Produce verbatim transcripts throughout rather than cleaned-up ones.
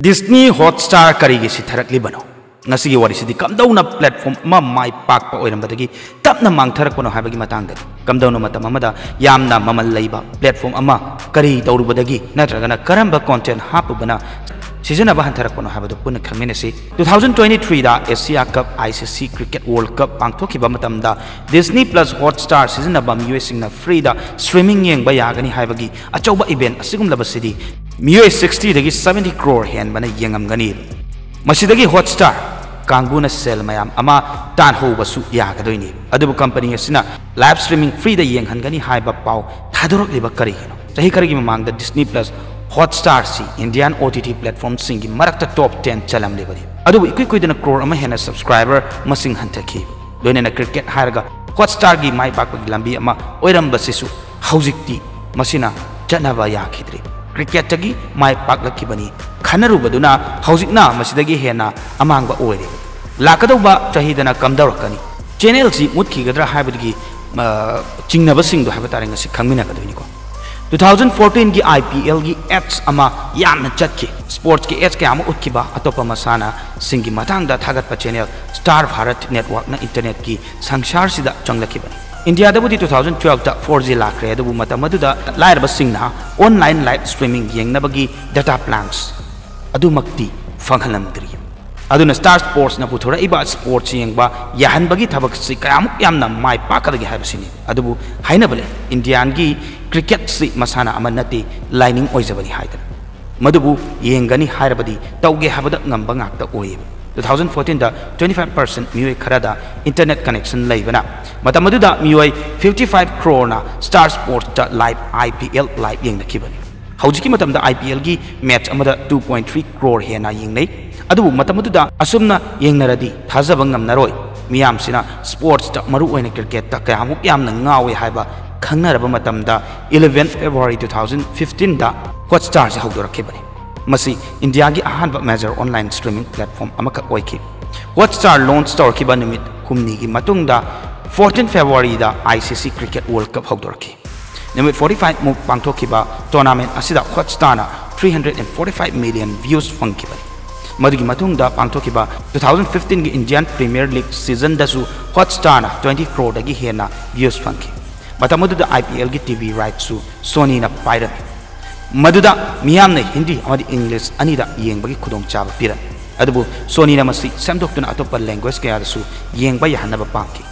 Disney Hotstar ꯀꯔꯤꯒꯤ ꯁꯤꯊꯔꯛꯂꯤꯕꯅꯣ? ꯉꯁꯤꯒꯤ ꯋꯥꯔꯤꯁꯤꯗꯤ ꯀꯝꯗꯧꯅ platform ꯑꯃ ꯃꯥꯏ ꯄꯥꯛꯄ ꯑꯣꯏꯔꯝꯕꯗꯒꯤ ꯇꯞꯅ ꯃꯥꯡꯊꯔꯛꯄꯅꯣ ꯍꯥꯏꯕꯒꯤ ꯃꯇꯥꯡꯗꯅꯤ꯫ ꯀꯝꯗꯧꯅ ꯃꯇꯝ ꯑꯃꯗ ꯌꯥꯝꯅ ꯃꯃꯜ ꯂꯩꯕ platform ꯑꯃ ꯀꯔꯤ ꯇꯧꯔꯨꯕꯗꯒꯤ ꯅꯠꯇ꯭ꯔꯒꯅ ꯀꯔꯝꯕ content ꯍꯥꯞꯄꯨꯕꯅ ꯁꯤꯖꯤꯟꯅꯕ ꯍꯟꯊꯔꯛꯄꯅꯣ ꯍꯥꯏꯕꯗꯨ ꯄꯨꯟꯅ ꯈꯪꯃꯤꯟꯅꯁꯤ꯫ Two thousand twenty-threeꯗ Asia Cup, ICC Cricket World Cup ꯄꯥꯡꯊꯣꯛꯈꯤꯕ ꯃꯇꯝꯗ Disney Plus Hotstar ꯁꯤꯖꯤꯟꯅꯕ ꯃꯤꯑꯣꯏꯁꯤꯡꯅ freeꯗ streaming ꯌꯦꯡꯕ ꯌꯥꯒꯅꯤ ꯍꯥꯏꯕꯒꯤ ꯑꯆꯧꯕ event ꯑꯁꯤꯒꯨꯝꯂꯕꯁꯤꯗꯤ ꯃꯤꯑꯣꯏ sixtyꯗꯒꯤ seventy crore ꯍꯦꯟꯕꯅ ꯌꯦꯡꯉꯝꯒꯅꯤ꯫ ꯃꯁꯤꯗꯒꯤ Hotstar ꯀꯥꯡꯕꯨꯅ ꯁꯦꯜ ꯃꯌꯥꯝ ꯑꯃ ꯇꯥꯟꯍꯧꯕꯁꯨ ꯌꯥꯒꯗꯣꯏꯅꯤ꯫ ꯑꯗꯨꯕꯨ company ꯑꯁꯤꯅ live streaming freeꯗ ꯌꯦꯡꯍꯟꯒꯅꯤ ꯍꯥꯏꯕ ꯄꯥꯎ ꯊꯥꯗꯣꯔꯛꯂꯤꯕ ꯀꯔꯤꯒꯤꯅꯣ? ꯆꯍꯤ ꯈꯔꯒꯤ ꯃꯃꯥꯡꯗ Disney Plus Hotstarꯁꯤ Indian OTT platformꯁꯤꯡꯒꯤ ꯃꯔꯛꯇ top ten ꯆꯜꯂꯝꯂꯤꯕꯅꯤ꯫ ꯑꯗꯨꯕꯨ ꯏꯀꯨꯏ ꯀꯨꯏꯗꯅ crore ꯑꯃ ꯍꯦꯟꯅ subscriber ꯃꯁꯤꯡ ꯍꯟꯊꯈꯤ꯫ ꯂꯣꯏꯅꯅ cricket ꯍꯥꯏꯔꯒ Hotstarꯒꯤ ꯃꯥꯏ ꯄꯥꯛꯄꯒꯤ ꯂꯝꯕꯤ ꯑꯃ ꯑꯣꯏꯔꯝꯕꯁꯤꯁꯨ ꯍꯧꯖꯤꯛꯇꯤ ꯃꯁꯤꯅ ꯆꯠꯅꯕ ꯌꯥꯈꯤꯗ꯭ꯔꯦ꯫ Cricketꯇꯒꯤ ꯃꯥꯏ ꯄꯥꯛꯂꯛꯈꯤꯕꯅꯤ ꯈꯟꯅꯔꯨꯕꯗꯨꯅ ꯍꯧꯖꯤꯛꯅ ꯃꯁꯤꯗꯒꯤ ꯍꯦꯟꯅ ꯑꯃꯥꯡꯕ ꯑꯣꯏꯔꯦ꯫ ꯂꯥꯛꯀꯗꯧꯕ ꯆꯍꯤꯗꯅ ꯀꯝꯗꯧꯔꯛꯀꯅꯤ? Channelꯁꯤ ꯃꯨꯠꯈꯤꯒꯗ꯭ꯔꯥ ꯍꯥꯏꯕꯗꯨꯒꯤ, ꯑ, ꯆꯤꯡꯅꯕꯁꯤꯡꯗꯣ ꯍꯥꯏꯕ ꯇꯥꯔꯦ ꯉꯁꯤ ꯈꯪꯃꯤꯟꯅꯒꯗꯣꯏꯅꯤꯀꯣ꯫ Two thousand fourteenꯒꯤ IPLꯒꯤ ads ꯑꯃ ꯌꯥꯝꯅ ꯆꯠꯈꯤ꯫ Sportsꯀꯤ ads ꯀꯌꯥ ꯑꯃ ꯎꯠꯈꯤꯕ ꯑꯇꯣꯞꯄ ꯃꯁꯥꯟꯅꯁꯤꯡꯒꯤ ꯃꯇꯥꯡꯗ ꯊꯥꯒꯠꯄ channel Star Bharat Networkꯅ internetꯀꯤ ꯁꯪꯁꯥꯔꯁꯤꯗ ꯆꯪꯂꯛꯈꯤꯕꯅꯤ꯫ ꯏꯟꯗꯤꯌꯥꯗꯕꯨꯗꯤ two thousand twelveꯇ four G ꯂꯥꯛꯈ꯭ꯔꯦ, ꯑꯗꯨꯕꯨ ꯃꯇꯝ ꯑꯗꯨꯗ ꯂꯥꯏꯔꯕꯁꯤꯡꯅ online live streaming ꯌꯦꯡꯅꯕꯒꯤ data plans ꯑꯗꯨꯃꯛꯇꯤ ꯐꯪꯍꯜꯂꯝꯗ꯭ꯔꯤ꯫ ꯑꯗꯨꯅ Star Sportsꯅ ꯄꯨꯊꯣꯔꯛꯏꯕ sports ꯌꯦꯡꯕ ꯌꯥꯍꯟꯕꯒꯤ ꯊꯕꯛꯁꯤ ꯀꯌꯥꯃꯨꯛ ꯌꯥꯝꯅ ꯃꯥꯏ ꯄꯥꯛꯀꯗꯒꯦ ꯍꯥꯏꯕꯁꯤꯅꯤ꯫ ꯑꯗꯨꯕꯨ ꯍꯥꯏꯅꯕ ꯂꯩ, Indianꯒꯤ cricketꯁꯤ ꯃꯁꯥꯟꯅ ꯑꯃ ꯅꯠꯇꯦ, ꯂꯥꯏꯅꯤꯡ ꯑꯣꯏꯖꯕꯅꯤ ꯍꯥꯏꯗꯅ꯫ ꯃꯗꯨꯕꯨ ꯌꯦꯡꯒꯅꯤ ꯍꯥꯏꯔꯕꯗꯤ ꯇꯧꯒꯦ ꯍꯥꯏꯕꯗ ꯉꯝꯕ ꯉꯥꯛꯇ ꯑꯣꯏꯌꯦꯕ꯫ Two thousand fourteenꯗ twenty five percent ꯃꯤꯑꯣꯏ ꯈꯔꯗ internet connection ꯂꯩꯕꯅ ꯃꯇꯝ ꯑꯗꯨꯗ ꯃꯤꯑꯣꯏ fifty five croreꯅ Star Sportsꯇ live IPL live ꯌꯦꯡꯅꯈꯤꯕꯅꯤ꯫ ꯍꯧꯖꯤꯛꯀꯤ ꯃꯇꯝꯗ IPLꯒꯤ match ꯑꯃꯗ two point three crore ꯍꯦꯟꯅ ꯌꯦꯡꯅꯩ꯫ ꯑꯗꯨꯕꯨ ꯃꯇꯝ ꯑꯗꯨꯗ ꯑꯁꯨꯝꯅ ꯌꯦꯡꯅꯔꯗꯤ ꯊꯥꯖꯕ ꯉꯝꯅꯔꯣꯏ꯫ ꯃꯤꯌꯥꯝꯁꯤꯅ sportsꯇ, ꯃꯔꯨ ꯑꯣꯏꯅ cricketꯇ ꯀꯌꯥꯃꯨꯛ ꯌꯥꯝꯅ ꯉꯥꯎꯏ ꯍꯥꯏꯕ ꯈꯪꯅꯔꯕ ꯃꯇꯝꯗ eleven February two thousand fifteenꯗ Hotstarꯁꯤ ꯍꯧꯗꯣꯔꯛꯈꯤꯕꯅꯤ꯫ ꯃꯁꯤ ꯏꯟꯗꯤꯌꯥꯒꯤ ꯑꯍꯥꯟꯕ major online streaming platform ꯑꯃꯈꯛ ꯑꯣꯏꯈꯤ꯫ Hotstar launch ꯇꯧꯔꯛꯈꯤꯕ ꯅꯨꯃꯤꯠ ꯍꯨꯝꯅꯤꯒꯤ ꯃꯇꯨꯡꯗ fourteen Februaryꯗ ICC Cricket World Cup ꯍꯧꯗꯣꯔꯛꯈꯤ꯫ ꯅꯨꯃꯤꯠ forty five ꯃꯨꯛ ꯄꯥꯡꯊꯣꯛꯈꯤꯕ tournament ꯑꯁꯤꯗ Hotstarꯅ three hundred and forty five million views ꯐꯪꯈꯤꯕꯅꯤ꯫ ꯃꯗꯨꯒꯤ ꯃꯇꯨꯡꯗ ꯄꯥꯡꯊꯣꯛꯈꯤꯕ two thousand fifteen ꯒꯤ Indian Premier League season ꯗꯁꯨ Hotstar ꯅ twenty crore ꯗꯒꯤ ꯍꯦꯟꯅ views ꯐꯪꯈꯤ꯫ ꯃꯇꯝ ꯑꯗꯨꯗ I P L ꯒꯤ T V rights ꯁꯨ Sony ꯅ ꯄꯥꯏꯔꯝꯃꯤ꯫ ꯃꯗꯨꯗ ꯃꯤꯌꯥꯝꯅ Hindi ꯑꯃꯗꯤ English ꯑꯅꯤꯗ ꯌꯦꯡꯕꯒꯤ ꯈꯨꯗꯣꯡꯆꯥꯕ ꯄꯤꯔꯝꯃꯤ꯫ ꯑꯗꯨꯕꯨ Sony ꯅ ꯃꯁꯤ ꯁꯦꯝꯗꯣꯛꯇꯨꯅ ꯑꯇꯣꯞꯄ language ꯀꯌꯥꯗꯁꯨ ꯌꯦꯡꯕ ꯌꯥꯍꯟꯅꯕ ꯄꯥꯝꯈꯤ꯫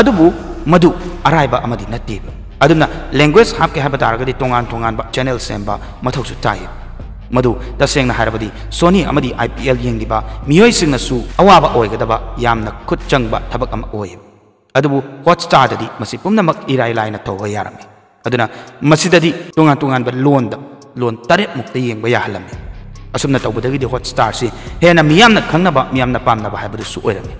ꯑꯗꯨꯕꯨ ꯃꯗꯨ ꯑꯔꯥꯏꯕ ꯑꯃꯗꯤ ꯅꯠꯇꯦꯕ꯫ ꯑꯗꯨꯅ language ꯍꯥꯞꯀꯦ ꯍꯥꯏꯕ ꯇꯥꯔꯒꯗꯤ ꯇꯣꯉꯥꯟ ꯇꯣꯉꯥꯟꯕ channel ꯁꯦꯝꯕ ꯃꯊꯧꯁꯨ ꯇꯥꯏ꯫ ꯃꯗꯨ ꯇꯁꯦꯡꯅ ꯍꯥꯏꯔꯕꯗꯤ Sony ꯑꯃꯗꯤ I P L ꯌꯦꯡꯂꯤꯕ ꯃꯤꯑꯣꯏꯁꯤꯡꯅꯁꯨ ꯑꯋꯥꯕ ꯑꯣꯏꯒꯗꯕ ꯌꯥꯝꯅ ꯈꯨꯠ ꯆꯪꯕ ꯊꯕꯛ ꯑꯃ ꯑꯣꯏ꯫ ꯑꯗꯨꯕꯨ Hotstar ꯗꯗꯤ ꯃꯁꯤ ꯄꯨꯝꯅꯃꯛ ꯏꯔꯥꯏ ꯂꯥꯏꯅ ꯇꯧꯕ ꯌꯥꯔꯝꯃꯤ꯫ ꯑꯗꯨꯅ ꯃꯁꯤꯗꯗꯤ ꯇꯣꯉꯥꯟ ꯇꯣꯉꯥꯟꯕ ꯂꯣꯟꯗ, ꯂꯣꯟ ꯇꯔꯦꯠ ꯃꯨꯛꯇ ꯌꯦꯡꯕ ꯌꯥꯍꯜꯂꯝꯃꯤ꯫ ꯑꯁꯨꯝꯅ ꯇꯧꯕꯗꯒꯤꯗꯤ Hotstar ꯁꯤ ꯍꯦꯟꯅ ꯃꯤꯌꯥꯝꯅ ꯈꯪꯅꯕ, ꯃꯤꯌꯥꯝꯅ ꯄꯥꯝꯅꯕ ꯍꯥꯏꯕꯗꯨꯁꯨ ꯑꯣꯏꯔꯝꯃꯤ꯫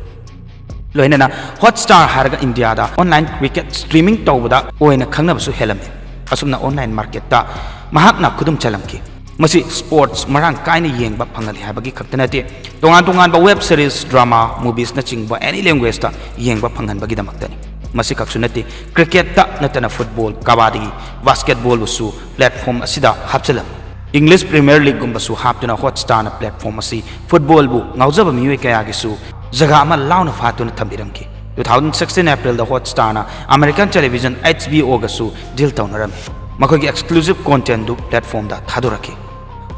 ꯂꯣꯏꯅꯅ Hotstar ꯍꯥꯏꯔꯒ India ꯗ online cricket streaming ꯇꯧꯕꯗ ꯑꯣꯏꯅ ꯈꯪꯅꯕꯁꯨ ꯍꯦꯜꯂꯝꯃꯤ꯫ ꯑꯁꯨꯝꯅ online market ꯇ ꯃꯍꯥꯛꯅ ꯈꯨꯗꯨꯝ ꯆꯜꯂꯝꯈꯤ꯫ ꯃꯁꯤ sports ꯃꯔꯥꯡ ꯀꯥꯏꯅ ꯌꯦꯡꯕ ꯐꯪꯍꯜꯂꯤ ꯍꯥꯏꯕꯒꯤ ꯈꯛꯇ ꯅꯠꯇꯦ, ꯇꯣꯉꯥꯟ ꯇꯣꯉꯥꯟꯕ web series, drama, movies ꯅꯆꯤꯡꯕ any language ꯇ ꯌꯦꯡꯕ ꯐꯪꯍꯟꯕꯒꯤꯗꯃꯛꯇꯅꯤ꯫ ꯃꯁꯤꯈꯛꯁꯨ ꯅꯠꯇꯦ, cricket ꯇ ꯅꯠꯇꯅ football, ꯀꯕꯥꯗꯤ, basketball ꯕꯨꯁꯨ platform ꯑꯁꯤꯗ ꯍꯥꯞꯆꯤꯜꯂꯝꯃꯤ꯫ English Premier League ꯒꯨꯝꯕꯁꯨ ꯍꯥꯞꯇꯨꯅ Hotstar ꯅ platform ꯑꯁꯤ football ꯕꯨ ꯉꯥꯎꯖꯕ ꯃꯤꯑꯣꯏ ꯀꯌꯥꯒꯤꯁꯨ ꯖꯒꯥ ꯑꯃ ꯂꯥꯎꯅ ꯐꯥꯠꯇꯨꯅ ꯊꯝꯕꯤꯔꯝꯈꯤ꯫ Two thousand sixteen April ꯗ Hotstar ꯅ American television H B O ꯒꯁꯨ deal ꯇꯧꯅꯔꯝꯃꯤ꯫ ꯃꯈꯣꯏꯒꯤ exclusive content ꯗꯨ platform ꯗ ꯊꯥꯗꯣꯔꯛꯈꯤ꯫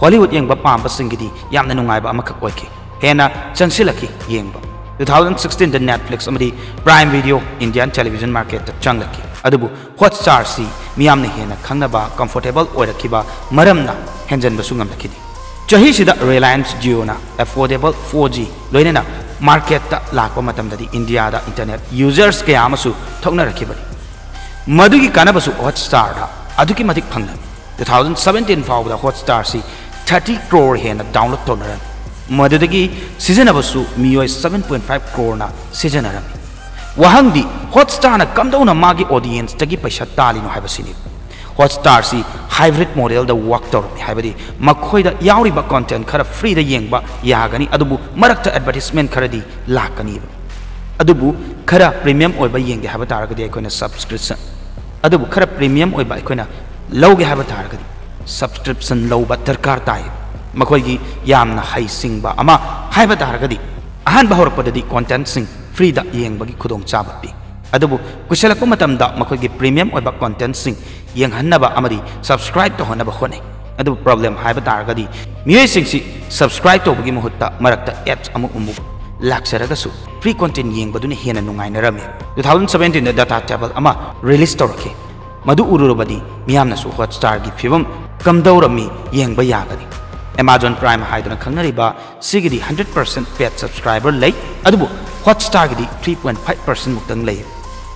Hollywood ꯌꯦꯡꯕ ꯄꯥꯝꯕꯁꯤꯡꯒꯤꯗꯤ ꯌꯥꯝꯅ ꯅꯨꯡꯉꯥꯏꯕ ꯑꯃꯈꯛ ꯑꯣꯏꯈꯤ꯫ ꯍꯦꯟꯅ ꯆꯪꯁꯤꯜꯂꯛꯈꯤ ꯌꯦꯡꯕ꯫ Two thousand sixteen ꯗ Netflix ꯑꯃꯗꯤ Prime Video Indian television market ꯇ ꯆꯪꯂꯛꯈꯤ꯫ ꯑꯗꯨꯕꯨ Hotstar ꯁꯤ ꯃꯤꯌꯥꯝꯅ ꯍꯦꯟꯅ ꯈꯪꯅꯕ, comfortable ꯑꯣꯏꯔꯛꯈꯤꯕ ꯃꯔꯝꯅ ꯍꯦꯟꯖꯟꯕꯁꯨ ꯉꯝꯂꯛꯈꯤꯗꯦ꯫ ꯆꯍꯤꯁꯤꯗ Reliance Jio ꯅ affordable four G ꯂꯣꯏꯅꯅ market ꯇ ꯂꯥꯛꯄ ꯃꯇꯝꯗꯗꯤ India ꯗ internet users ꯀꯌꯥ ꯑꯃꯁꯨ ꯊꯣꯛꯅꯔꯛꯈꯤꯕꯅꯤ꯫ ꯃꯗꯨꯒꯤ ꯀꯥꯟꯅꯕꯁꯨ Hotstar ꯗ ꯑꯗꯨꯛꯀꯤ ꯃꯇꯤꯛ ꯐꯪꯂꯝꯃꯤ꯫ Two thousand seventeen ꯐꯥꯎꯕꯗ Hotstar ꯁꯤ thirty crore ꯍꯦꯟꯅ download ꯇꯧꯅꯔꯝꯃꯤ꯫ ꯃꯗꯨꯗꯒꯤ ꯁꯤꯖꯤꯟꯅꯕꯁꯨ ꯃꯤꯑꯣꯏ seven point five crore ꯅ ꯁꯤꯖꯤꯟꯅꯔꯝꯃꯤ꯫ ꯋꯥꯍꯪꯗꯤ, Hotstar ꯅ ꯀꯝꯗꯧꯅ ꯃꯥꯒꯤ audience ꯇꯒꯤ ꯄꯩꯁꯥ ꯇꯥꯜꯂꯤꯅꯣ ꯍꯥꯏꯕꯁꯤꯅꯤ꯫ Hotstar ꯁꯤ hybrid model ꯗ work ꯇꯧꯔꯝꯃꯤ, ꯍꯥꯏꯕꯗꯤ ꯃꯈꯣꯏꯗ ꯌꯥꯎꯔꯤꯕ content ꯈꯔ free ꯗ ꯌꯦꯡꯕ ꯌꯥꯒꯅꯤ, ꯑꯗꯨꯕꯨ ꯃꯔꯛꯇ advertisement ꯈꯔꯗꯤ ꯂꯥꯛꯀꯅꯤꯕ꯫ ꯑꯗꯨꯕꯨ ꯈꯔ premium ꯑꯣꯏꯕ ꯌꯦꯡꯒꯦ ꯍꯥꯏꯕ ꯇꯥꯔꯒꯗꯤ ꯑꯩꯈꯣꯏꯅ subscription, ꯑꯗꯨꯕꯨ ꯈꯔ premium ꯑꯣꯏꯕ ꯑꯩꯈꯣꯏꯅ ꯂꯧꯒꯦ ꯍꯥꯏꯕ ꯇꯥꯔꯒꯗꯤ Subscription ꯂꯧꯕ ꯗꯔꯀꯥꯔ ꯇꯥꯏ꯫ ꯃꯈꯣꯏꯒꯤ ꯌꯥꯝꯅ ꯍꯩꯁꯤꯡꯕ ꯑꯃ ꯍꯥꯏꯕ ꯇꯥꯔꯒꯗꯤ, ꯑꯍꯥꯟꯕ ꯍꯧꯔꯛꯄꯗꯗꯤ contentꯁꯤꯡ freeꯗ ꯌꯦꯡꯕꯒꯤ ꯈꯨꯗꯣꯡꯆꯥꯕ ꯄꯤ꯫ ꯑꯗꯨꯕꯨ ꯀꯨꯏꯁꯜꯂꯛꯄ ꯃꯇꯝꯗ ꯃꯈꯣꯏꯒꯤ premium ꯑꯣꯏꯕ contentꯁꯤꯡ ꯌꯦꯡꯍꯟꯅꯕ ꯑꯃꯗꯤ subscribe ꯇꯧꯍꯟꯅꯕ ꯍꯣꯠꯅꯩ꯫ ꯑꯗꯨꯕꯨ problem ꯍꯥꯏꯕ ꯇꯥꯔꯒꯗꯤ, ꯃꯤꯑꯣꯏꯁꯤꯡꯁꯤ subscribe ꯇꯧꯕꯒꯤ ꯃꯍꯨꯠꯇ ꯃꯔꯛꯇ ads ꯑꯃꯨꯛ ꯑꯃꯨꯛ ꯂꯥꯛꯆꯔꯒꯁꯨ, free content ꯌꯦꯡꯕꯗꯨꯅ ꯍꯦꯟꯅ ꯅꯨꯡꯉꯥꯏꯅꯔꯝꯃꯤ꯫ Two thousand seventeenꯗ data table ꯑꯃ release ꯇꯧꯔꯛꯈꯤ꯫ ꯃꯗꯨ ꯎꯔꯨꯔꯕꯗꯤ ꯃꯤꯌꯥꯝꯅꯁꯨ Hotstarꯒꯤ ꯐꯤꯕꯝ ꯀꯝꯗꯧꯔꯝꯃꯤ ꯌꯦꯡꯕ ꯌꯥꯒꯅꯤ꯫ Amazon Prime ꯍꯥꯏꯗꯨꯅ ꯈꯪꯅꯔꯤꯕ ꯁꯤꯒꯤꯗꯤ hundred percent paid subscriber ꯂꯩ, ꯑꯗꯨꯕꯨ Hotstarꯒꯤꯗꯤ three point five percent ꯃꯨꯛꯇꯪ ꯂꯩ꯫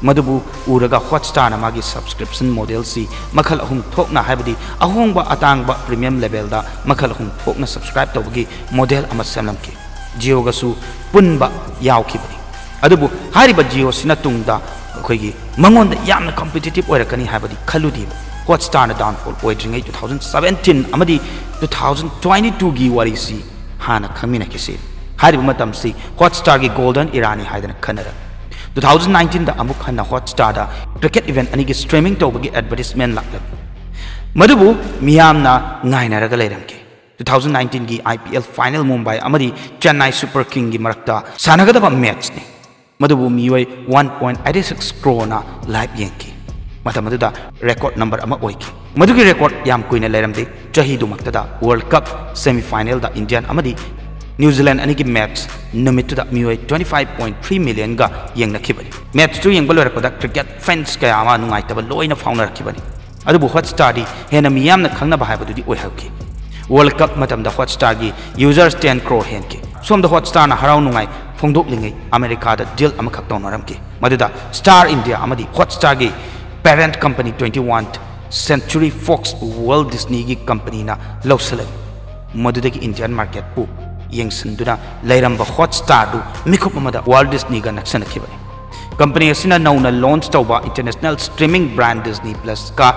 ꯃꯗꯨꯕꯨ ꯎꯔꯒ Hotstarꯅ ꯃꯥꯒꯤ subscription modelꯁꯤ ꯃꯈꯜ ꯑꯍꯨꯝ ꯊꯣꯛꯅ, ꯍꯥꯏꯕꯗꯤ ꯑꯍꯣꯡꯕ, ꯑꯇꯥꯡꯕ, premium levelꯗ ꯃꯈꯜ ꯑꯍꯨꯝ ꯊꯣꯛꯅ subscribe ꯇꯧꯕꯒꯤ model ꯑꯃ ꯁꯦꯝꯂꯝꯈꯤ꯫ Jioꯒꯁꯨ ꯄꯨꯟꯕ ꯌꯥꯎꯈꯤꯕꯅꯤ꯫ ꯑꯗꯨꯕꯨ ꯍꯥꯏꯔꯤꯕ Jioꯁꯤꯅ ꯇꯨꯡꯗ ꯑꯩꯈꯣꯏꯒꯤ ꯃꯉꯣꯟꯗ ꯌꯥꯝꯅ competitive ꯑꯣꯏꯔꯛꯀꯅꯤ ꯍꯥꯏꯕꯗꯤ ꯈꯜꯂꯨꯗꯦꯕ꯫ Hotstarꯅ downfall ꯑꯣꯏꯗ꯭ꯔꯤꯉꯩ two thousand seventeen ꯑꯃꯗꯤ two thousand twenty twoꯒꯤ ꯋꯥꯔꯤꯁꯤ ꯍꯥꯟꯅ ꯈꯪꯃꯤꯟꯅꯈꯤꯁꯤ꯫ ꯍꯥꯏꯔꯤꯕ ꯃꯇꯝꯁꯤ Hotstarꯒꯤ golden eraꯅꯤ ꯍꯥꯏꯗꯅ ꯈꯟꯅꯔꯝꯃꯤ꯫ Two thousand nineteenꯗ ꯑꯃꯨꯛ ꯍꯟꯅ Hotstarꯗ cricket event ꯑꯅꯤꯒꯤ streaming ꯇꯧꯕꯒꯤ advertisement ꯂꯥꯛꯂꯝꯃꯤ꯫ ꯃꯗꯨꯕꯨ ꯃꯤꯌꯥꯝꯅ ꯉꯥꯏꯅꯔꯒ ꯂꯩꯔꯝꯈꯤ꯫ Two thousand nineteenꯒꯤ IPL final Mumbai ꯑꯃꯗꯤ Chennai Super Kingꯒꯤ ꯃꯔꯛꯇ ꯁꯥꯟꯅꯒꯗꯕ matchꯅꯤ꯫ ꯃꯗꯨꯕꯨ ꯃꯤꯑꯣꯏ one point eight six croreꯅ live ꯌꯦꯡꯈꯤ꯫ ꯃꯇꯝ ꯑꯗꯨꯗ record number ꯑꯃ ꯑꯣꯏꯈꯤ꯫ ꯃꯗꯨꯒꯤ record ꯌꯥꯝ ꯀꯨꯏꯅ ꯂꯩꯔꯝꯗꯦ꯫ ꯆꯍꯤꯗꯨꯃꯛꯇꯗ World Cup semifinalꯗ Indian ꯑꯃꯗꯤ New Zealand ꯑꯅꯤꯒꯤ match ꯅꯨꯃꯤꯠꯇꯨꯗ ꯃꯤꯑꯣꯏ twenty five point three millionꯒ ꯌꯦꯡꯅꯈꯤꯕꯅꯤ꯫ Matchꯇꯨ ꯌꯦꯡꯕ ꯂꯣꯏꯔꯛꯄꯗ cricket fans ꯀꯌꯥ ꯑꯃ ꯅꯨꯡꯉꯥꯏꯇꯕ ꯂꯣꯏꯅ ꯐꯥꯎꯅꯔꯛꯈꯤꯕꯅꯤ꯫ ꯑꯗꯨꯕꯨ Hotstarꯗꯤ ꯍꯦꯟꯅ ꯃꯤꯌꯥꯝꯅ ꯈꯪꯅꯕ ꯍꯥꯏꯕꯗꯨꯗꯤ ꯑꯣꯏꯍꯧꯈꯤ꯫ World Cup ꯃꯇꯝꯗ Hotstarꯒꯤ users ten crore ꯍꯦꯟꯈꯤ꯫ ꯁꯣꯝꯗ Hotstarꯅ ꯍꯔꯥꯎ ꯅꯨꯡꯉꯥꯏ ꯐꯣꯡꯗꯣꯛꯂꯤꯉꯩ ꯑꯃꯦꯔꯤꯀꯥꯗ deal ꯑꯃꯈꯛ ꯇꯧꯅꯔꯝꯈꯤ꯫ ꯃꯗꯨꯗ Star India ꯑꯃꯗꯤ Hotstarꯒꯤ parent company twenty-one Century Foxꯄꯨ Walt Disneyꯒꯤ companyꯅ ꯂꯧꯁꯤꯜꯂꯛꯏ꯫ ꯃꯗꯨꯗꯒꯤ Indian marketꯄꯨ ꯌꯦꯡꯁꯤꯟꯗꯨꯅ ꯂꯩꯔꯝꯕ Hotstarꯗꯨ ꯃꯤꯀꯨꯞ ꯑꯃꯗ Walt Disneyꯒ ꯅꯛꯁꯤꯟꯅꯈꯤꯕꯅꯤ꯫ Company ꯑꯁꯤꯅ ꯅꯧꯅ launch ꯇꯧꯕ international streaming brand Disney Plusꯀ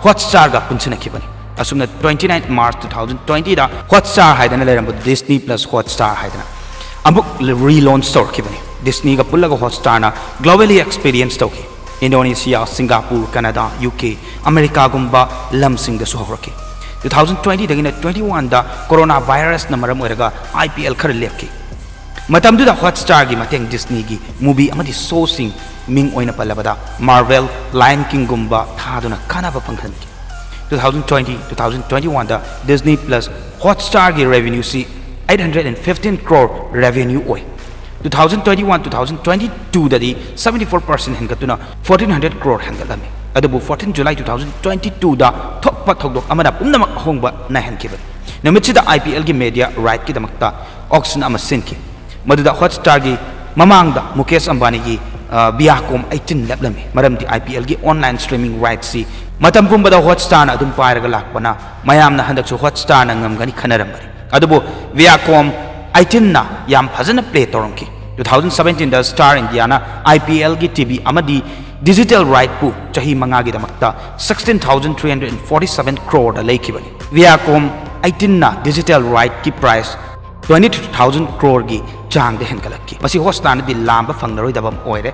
Hotstarꯒ ꯄꯨꯟꯁꯤꯟꯅꯈꯤꯕꯅꯤ꯫ ꯑꯁꯨꯝꯅ twenty-nine March two thousand twentyꯗ Hotstar ꯍꯥꯏꯗꯅ ꯂꯩꯔꯝꯕ Disney Plus Hotstar ꯍꯥꯏꯗꯅ ꯑꯃꯨꯛ relaunch ꯇꯧꯔꯛꯈꯤꯕꯅꯤ꯫ Disneyꯒ ꯄꯨꯜꯂꯒ Hotstarꯅ globally experience ꯇꯧꯈꯤ꯫ Indonesia, Singapore, Canada, UK, ꯑꯃꯦꯔꯤꯀꯥꯒꯨꯝꯕ ꯂꯝꯁꯤꯡꯗꯁꯨ ꯍꯧꯔꯛꯈꯤ꯫ ꯇꯨ ꯊꯥꯎꯖꯟ ꯇ꯭ꯋꯦꯟꯇꯤꯗꯒꯤꯅ ꯇ꯭ꯋꯦꯟꯇꯤ ꯋꯥꯟꯗ ꯀꯣꯔꯣꯅꯥ ꯚꯥꯏꯔꯁꯅ ꯃꯔꯝ ꯑꯣꯏꯔꯒ ꯑꯥꯏ ꯄꯤ ꯑꯦꯜ ꯈꯔ ꯂꯦꯞꯈꯤ꯫ ꯃꯇꯝꯗꯨꯗ ꯍꯣꯠꯁ꯭ꯇꯥꯔꯒꯤ ꯃꯇꯦꯡ ꯗꯤꯁꯅꯤꯒꯤ ꯃꯨꯚꯤ ꯑꯃꯗꯤ ꯁꯣꯁꯤꯡ, ꯃꯤꯡ ꯑꯣꯏꯅ ꯄꯜꯂꯕꯗ ꯃꯥꯔꯚꯦꯜ, ꯂꯥꯌꯟ ꯀꯤꯡꯒꯨꯝꯕ ꯊꯥꯗꯨꯅ ꯀꯥꯟꯅꯕ ꯐꯪꯍꯟꯈꯤ꯫ Two thousand twenty, two thousand twenty ꯋꯥꯟꯗ ꯗꯤꯁꯅꯤ ꯄ꯭ꯂꯁ ꯍꯣꯠꯁ꯭ꯇꯥꯔꯒꯤ ꯔꯦꯚꯤꯅ꯭ꯌꯨꯁꯤ eight hundred and fifteen crore revenue ꯑꯣꯏ꯫ Two thousand twenty one, two thousand twenty ꯇꯨꯗꯗꯤ ꯁꯕꯦꯟꯇꯤ ꯐꯣꯔ ꯄꯥꯔꯁꯦꯟ ꯍꯦꯟꯒꯠꯇꯨꯅ ꯐꯣꯔꯇꯤꯟ ꯍꯟꯗ꯭ꯔꯦꯠ ꯀ꯭ꯔꯣꯔ ꯍꯦꯟꯒꯠꯂꯝꯃꯤ꯫ ꯑꯗꯨꯕꯨ ꯐꯣꯔꯇꯤꯟ ꯖꯨꯂꯥꯏ ꯇꯨ ꯊꯥꯎꯖꯟ ꯇ꯭ꯋꯦꯟꯇꯤ ꯇꯨꯗ ꯊꯣꯛꯄ ꯊꯧꯗꯣꯛ ꯑꯃꯅ ꯄꯨꯝꯅꯃꯛ ꯑꯍꯣꯡꯕ ꯅꯥꯏꯍꯟꯈꯤꯕꯅꯤ꯫ ꯅꯨꯃꯤꯠꯁꯤꯗ ꯑꯥꯏ ꯄꯤ ꯑꯦꯜꯒꯤ ꯃꯦꯗꯤꯌꯥ ꯔꯥꯏꯠꯀꯤꯗꯃꯛꯇ ꯑꯣꯛꯁꯟ ꯑꯃ ꯁꯤꯟꯈꯤ꯫ ꯃꯗꯨꯗ ꯍꯣꯠꯁ꯭ꯇꯥꯔꯒꯤ ꯃꯃꯥꯡꯗ ꯃꯨꯀꯦꯁ ꯑꯝꯕꯥꯅꯤꯒꯤ, ꯑ, ꯕꯤꯌꯥꯀꯣꯝ ꯑꯩꯠꯇꯤꯟ ꯂꯦꯞꯂꯝꯃꯤ꯫ ꯃꯔꯝꯗꯤ ꯑꯥꯏ ꯄꯤ ꯑꯦꯜꯒꯤ ꯑꯣꯟꯂꯥꯏꯟ ꯁ꯭ꯇ꯭ꯔꯤꯃꯤꯡ ꯔꯥꯏꯠꯁꯤ ꯃꯇꯝ ꯄꯨꯝꯕꯗ ꯍꯣꯠꯁ꯭ꯇꯥꯔꯅ ꯑꯗꯨꯝ ꯄꯥꯏꯔꯒ ꯂꯥꯛꯄꯅ ꯃꯌꯥꯝꯅ ꯍꯟꯗꯛꯁꯨ ꯍꯣꯠꯁ꯭ꯇꯥꯔꯅ ꯉꯝꯒꯅꯤ ꯈꯟꯅꯔꯝꯕꯅꯤ꯫ ꯑꯗꯨꯕꯨ ꯕꯤꯌꯥꯀꯣꯝ ꯑꯩꯠꯇꯤꯟꯅ ꯌꯥꯝ ꯐꯖꯅ ꯄ꯭ꯂꯦ ꯇꯧꯔꯝꯈꯤ꯫ ꯇꯨ ꯊꯥꯎꯖꯟ ꯁꯕꯦꯟꯇꯤꯟꯗ ꯁ꯭ꯇꯥꯔ ꯏꯟꯗꯤꯌꯥꯅ ꯑꯥꯏ ꯄꯤ ꯑꯦꯜꯒꯤ ꯇꯤ ꯚꯤ ꯑꯃꯗꯤ ꯗꯤꯖꯤꯇꯦꯜ ꯔꯥꯏꯠꯄꯨ ꯆꯍꯤ ꯃꯉꯥꯒꯤꯗꯃꯛꯇ sixteen thousand three hundred forty seven ꯀ꯭ꯔꯣꯔꯗ ꯂꯩꯈꯤꯕꯅꯤ꯫ ꯕꯤꯌꯥꯀꯣꯝ ꯑꯩꯠꯇꯤꯟꯅ ꯗꯤꯖꯤꯇꯦꯜ ꯔꯥꯏꯠꯀꯤ ꯄ꯭ꯔꯥꯏꯁ ꯇ꯭ꯋꯦꯟꯇꯤ ꯊ꯭ꯔꯤ ꯊꯥꯎꯖꯟ ꯀ꯭ꯔꯣꯔꯒꯤ ꯆꯥꯡꯗ ꯍꯦꯟꯒꯠꯂꯛꯈꯤ꯫ ꯃꯁꯤ ꯍꯣꯠꯁ꯭ꯇꯥꯔꯅꯗꯤ ꯂꯥꯝꯕ ꯐꯪꯂꯔꯣꯏꯗꯕ ꯑꯃ ꯑꯣꯏꯔꯦ꯫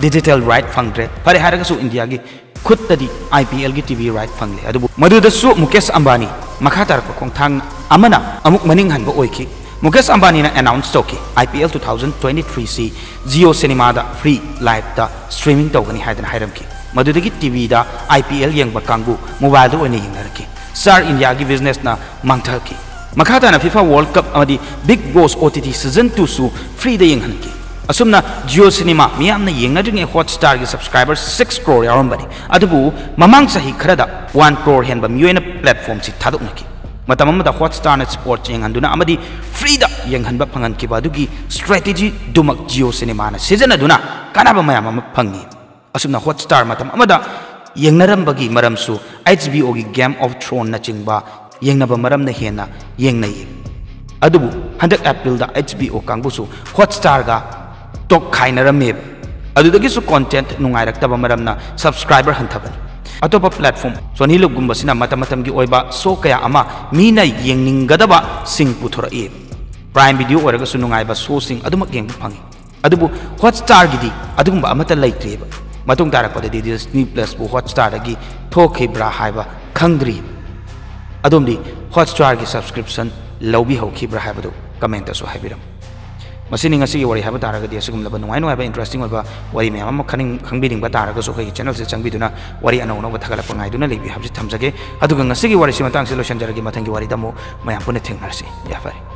ꯗꯤꯖꯤꯇꯦꯜ ꯔꯥꯏꯠ ꯐꯪꯗ꯭ꯔꯦ꯫ ꯐꯔꯦ ꯍꯥꯏꯔꯒꯁꯨ ꯏꯟꯗꯤꯌꯥꯒꯤ ꯈꯨꯠꯇꯗꯤ ꯑꯥꯏ ꯄꯤ ꯑꯦꯜꯒꯤ ꯇꯤ ꯚꯤ ꯔꯥꯏꯠ ꯐꯪꯂꯦ꯫ ꯑꯗꯨꯕꯨ ꯃꯗꯨꯗꯁꯨ ꯃꯨꯀꯦꯁ ꯑꯝꯕꯥꯅꯤ ꯃꯈꯥ ꯇꯥꯔꯛꯄ ꯈꯣꯡꯊꯥꯡ ꯑꯃꯅ ꯑꯃꯨꯛ ꯃꯅꯤꯡ ꯍꯟꯕ ꯑꯣꯏꯈꯤ꯫ ꯃꯨꯀꯦꯁ ꯑꯝꯕꯥꯅꯤꯅ ꯑꯦꯅꯥꯎꯟꯁ ꯇꯧꯈꯤ, I P L two thousand twenty ꯊ꯭ꯔꯤꯁꯤ ꯖꯤꯑꯣ ꯁꯤꯅꯦꯃꯥꯗ ꯐ꯭ꯔꯤ ꯂꯥꯏꯞꯇ ꯁ꯭ꯇ꯭ꯔꯤꯃꯤꯡ ꯇꯧꯒꯅꯤ ꯍꯥꯏꯗꯅ ꯍꯥꯏꯔꯝꯈꯤ꯫ ꯃꯗꯨꯗꯒꯤ ꯇꯤ ꯚꯤꯗ ꯑꯥꯏ ꯄꯤ ꯑꯦꯜ ꯌꯦꯡꯕ ꯀꯥꯡꯕꯨ ꯃꯣꯕꯥꯏꯜꯗ ꯑꯣꯏꯅ ꯌꯦꯡꯅꯔꯛꯈꯤ꯫ ꯁ꯭ꯇꯥꯔ ꯏꯟꯗꯤꯌꯥꯒꯤ ꯕꯤꯖꯤꯅꯦꯁꯅ ꯃꯥꯡꯊꯈꯤ꯫ ꯃꯈꯥ ꯇꯥꯅ ꯐꯤꯐꯥ ꯋꯥꯔꯜꯗ ꯀꯞ ꯑꯃꯗꯤ big Bose O T T season ꯇꯨꯁꯨ ꯐ꯭ꯔꯤꯗ ꯌꯦꯡꯍꯟꯈꯤ꯫ ꯑꯁꯨꯝꯅ ꯖꯤꯑꯣ ꯁꯤꯅꯦꯃꯥ ꯃꯤꯌꯥꯝꯅ ꯌꯦꯡꯅꯗ꯭ꯔꯤꯉꯩ ꯍꯣꯠꯁ꯭ꯇꯥꯔꯒꯤ ꯁꯕꯁꯀ꯭ꯔꯥꯏꯕꯔ ꯁꯤꯛꯁ ꯀ꯭ꯔꯣꯔ ꯌꯥꯎꯔꯝꯕꯅꯤ꯫ ꯑꯗꯨꯕꯨ ꯃꯃꯥꯡ ꯆꯍꯤ ꯈꯔꯗ ꯋꯥꯟ ꯀ꯭ꯔꯣꯔ ꯍꯦꯟꯕ ꯃꯤꯑꯣꯏꯅ ꯄ꯭ꯂꯦꯠꯐꯣꯔꯝꯁꯤ ꯊꯥꯗꯣꯛꯅꯈꯤ꯫ ꯃꯇꯝ ꯑꯃꯗ ꯍꯣꯠꯁ꯭ꯇꯥꯔꯅ ꯁ꯭ꯄꯣꯔꯠꯁ ꯌꯦꯡꯍꯟꯗꯨꯅ ꯑꯃꯗꯤ ꯐ꯭ꯔꯤꯗ ꯌꯦꯡꯍꯟꯕ ꯐꯪꯍꯟꯈꯤꯕ ꯑꯗꯨꯒꯤ ꯁ꯭ꯇ꯭ꯔꯦꯇꯦꯖꯤꯗꯨꯃꯛ ꯖꯤꯑꯣ ꯁꯤꯅꯦꯃꯥꯅ ꯁꯤꯖꯤꯟꯅꯗꯨꯅ ꯀꯥꯟꯅꯕ ꯃꯌꯥꯝ ꯑꯃ ꯐꯪꯉꯤ꯫ ꯑꯁꯨꯝꯅ ꯍꯣꯠꯁ꯭ꯇꯥꯔ ꯃꯇꯝ ꯑꯃꯗ ꯌꯦꯡꯅꯔꯝꯕꯒꯤ ꯃꯔꯝꯁꯨ ꯑꯩꯆ ꯕꯤ ꯑꯣꯒꯤ ꯒꯦꯝ ꯑꯣꯐ ꯊ꯭ꯔꯣꯟꯅꯆꯤꯡꯕ ꯌꯦꯡꯅꯕ ꯃꯔꯝꯅ ꯍꯦꯟꯅ ꯌꯦꯡꯅꯩ꯫ ꯑꯗꯨꯕꯨ ꯍꯟꯗꯛ ꯑꯦꯄ꯭ꯔꯤꯜꯗ ꯑꯩꯆ ꯕꯤ ꯑꯣ ꯀꯥꯡꯕꯨꯁꯨ ꯍꯣꯠꯁ꯭ꯇꯥꯔꯒ ꯇꯣꯛꯈꯥꯏꯅꯔꯝꯃꯦꯕ꯫ ꯑꯗꯨꯗꯒꯤꯁꯨ ꯀꯣꯟꯇꯦꯟꯠ ꯅꯨꯡꯉꯥꯏꯔꯛꯇꯕ ꯃꯔꯝꯅ ꯁꯕꯁꯀ꯭ꯔꯥꯏꯕꯔ ꯍꯟꯊꯕꯅꯤ꯫ ꯑꯇꯣꯞꯄ ꯄ꯭ꯂꯦꯠꯐꯣꯔꯝ ꯁꯣꯅꯤ ꯂꯤꯚꯀꯨꯝꯕꯁꯤꯅ ꯃꯇꯝ ꯃꯇꯝꯒꯤ ꯑꯣꯏꯕ ꯁꯣ ꯀꯌꯥ ꯑꯃ ꯃꯤꯅ ꯌꯦꯡꯅꯤꯡꯒꯗꯕꯁꯤꯡ ꯄꯨꯊꯣꯔꯛꯏ꯫ ꯄ꯭ꯔꯥꯏꯝ ꯚꯤꯗꯤꯑꯣ ꯑꯣꯏꯔꯒꯁꯨ ꯅꯨꯡꯉꯥꯏꯕ ꯁꯣꯁꯤꯡ ꯑꯗꯨꯃꯛ ꯌꯦꯡꯕ ꯐꯪꯉꯤ꯫ ꯑꯗꯨꯕꯨ ꯍꯣꯠꯁ꯭ꯇꯥꯔꯒꯤꯗꯤ ꯑꯗꯨꯒꯨꯝꯕ ꯑꯃꯠꯇ ꯂꯩꯇ꯭ꯔꯤꯕ꯫ ꯃꯇꯨꯡ ꯇꯥꯔꯛꯄꯗꯗꯤ ꯗꯤꯁꯅꯤ ꯄ꯭ꯂꯁꯄꯨ ꯍꯣꯠꯁ꯭ꯇꯥꯔꯗꯒꯤ ꯊꯣꯛꯈꯤꯕ꯭ꯔꯥ ꯍꯥꯏꯕ ꯈꯪꯗ꯭ꯔꯤ꯫ ꯑꯗꯣꯝꯗꯤ Hotstarꯒꯤ subscription ꯂꯧꯕꯤꯍꯧꯈꯤꯕ꯭ꯔꯥ ꯍꯥꯏꯕꯗꯨ commentꯇꯁꯨ ꯍꯥꯏꯕꯤꯔꯝꯃꯨ꯫ ꯃꯁꯤꯅꯤ ꯉꯁꯤꯒꯤ ꯋꯥꯔꯤ ꯍꯥꯏꯕ ꯇꯥꯔꯒꯗꯤ꯫ ꯑꯁꯤꯒꯨꯝꯂꯕ ꯅꯨꯡꯉꯥꯏ ꯅꯨꯡꯉꯥꯏꯕ interesting ꯑꯣꯏꯕ ꯋꯥꯔꯤ ꯃꯌꯥꯝ ꯑꯃ ꯈꯪꯅꯤꯡ-, ꯈꯪꯕꯤꯅꯤꯡꯕ ꯇꯥꯔꯒꯁꯨ ꯑꯩꯈꯣꯏꯒꯤ channelꯁꯦ ꯆꯪꯕꯤꯗꯨꯅ ꯋꯥꯔꯤ ꯑꯅꯧ ꯑꯅꯧꯕ ꯊꯥꯒꯠꯂꯛꯄ ꯉꯥꯏꯗꯨꯅ ꯂꯩꯕꯤꯌꯨ ꯍꯥꯏꯕꯁꯤ ꯊꯝꯖꯒꯦ꯫ ꯑꯗꯨꯒ ꯉꯁꯤꯒꯤ ꯋꯥꯔꯤꯁꯤ ꯃꯇꯥꯡꯁꯤꯗ ꯂꯣꯏꯁꯤꯟꯖꯔꯒꯦ꯫ ꯃꯊꯪꯒꯤ ꯋꯥꯔꯤꯗ ꯑꯃꯨꯛ ꯃꯌꯥꯝ ꯄꯨꯟꯅ ꯊꯦꯡꯅꯔꯁꯤ꯫ ꯌꯥꯐꯔꯦ꯫